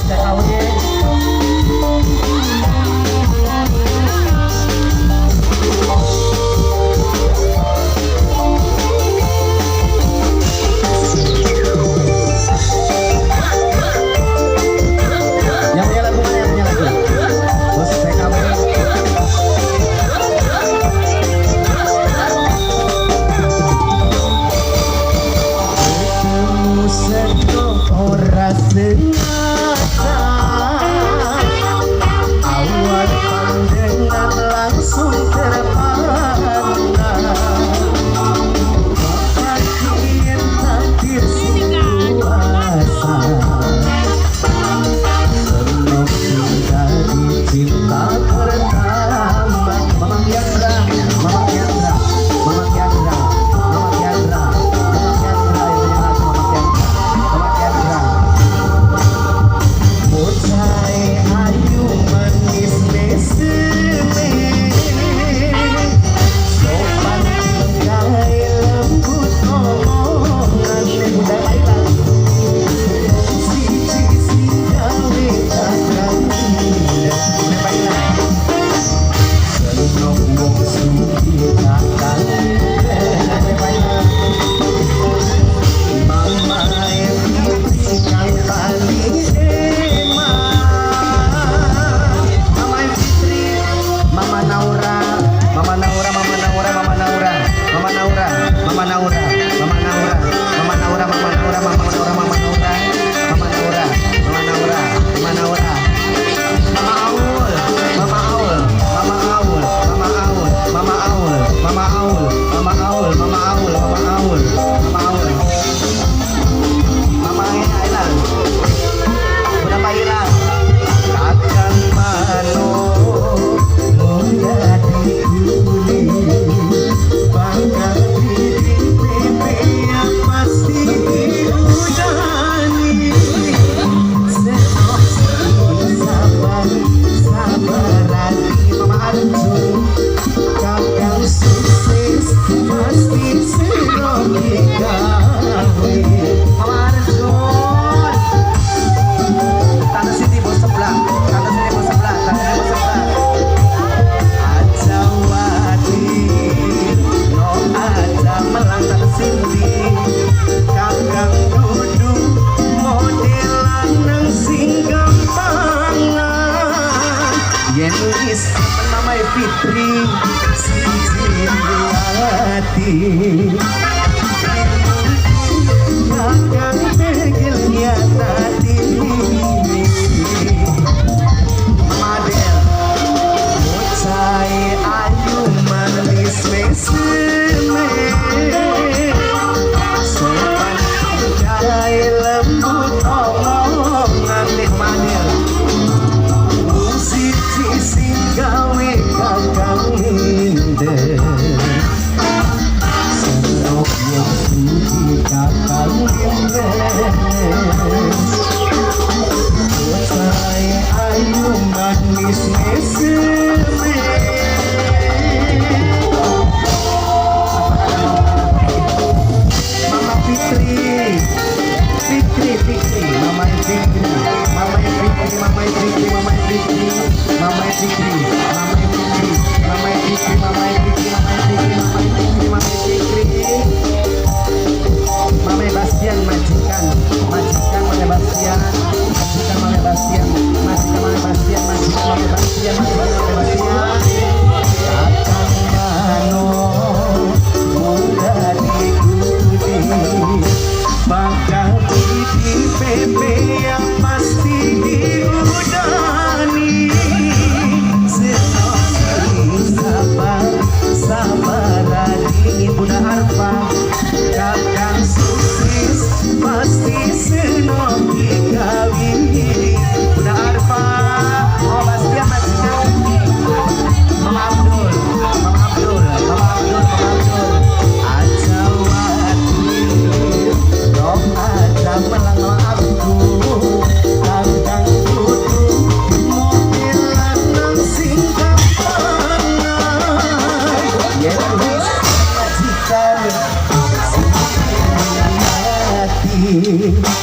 TKW. Yang punya lagu mana, yang punya lagu? Bos TKW. Ketemu seno ora sengaja, awal pandangan langsung terpana. Bagian takdir sing kuasa, senok jadi cinta pertama. Mamang Yandra, Mamang Yandra, Mamang Yandra, Mamang Yandra, Mamang Yandra yang punya lagu, Mamang Yandra, Mamang Yandra. Bocah ayu manis meseme, sopan tingkahe, lembut omongane. Bunda Laila. Siji sing gawe kakang. Bunda Laila. Seneng wong sugih kakang. Bunda Laila. Mama Fitri kang paling eman. Mama Fitri, Mama Naura, Mama Naura, Mama Naura, Mama Naura, Mama Naura, Mama Naura, Mama Naura, Mama Naura, Mama Naura, Mama Naura, Mama Naura, Mama Naura, Mama Naura, Mama Naura, Mama Aul, Mama Aul, Mama Aul, Mama Aul, Mama Aul, Mama Aul, Mama Aul, Mama Aul, Mama Aul, Mama Aul, Mama Ailan, Bunda Paila, Kakang Mano, muda dipilih, bakal DPP yang pasti dihujani. Senok sabar, sabar Mama Arjun, kakang sukses pasti senok digawe. Mama Arjun, Tante Siti bos sebelah, Tante Siti bos sebelah, Tante Siti bos sebelah. Aja wadir, no aja melang Tante Siti. Kakang dudu model lanang sing gampangan. Yen wis Mama Fitri siji ati. Kakang tegel nyatati. Mama Adel. Bocah ayu manis meseme, sopan tingkahe, lembut omongane. Mama Adel. Siji sing gawe kakang minder. Senok Iki.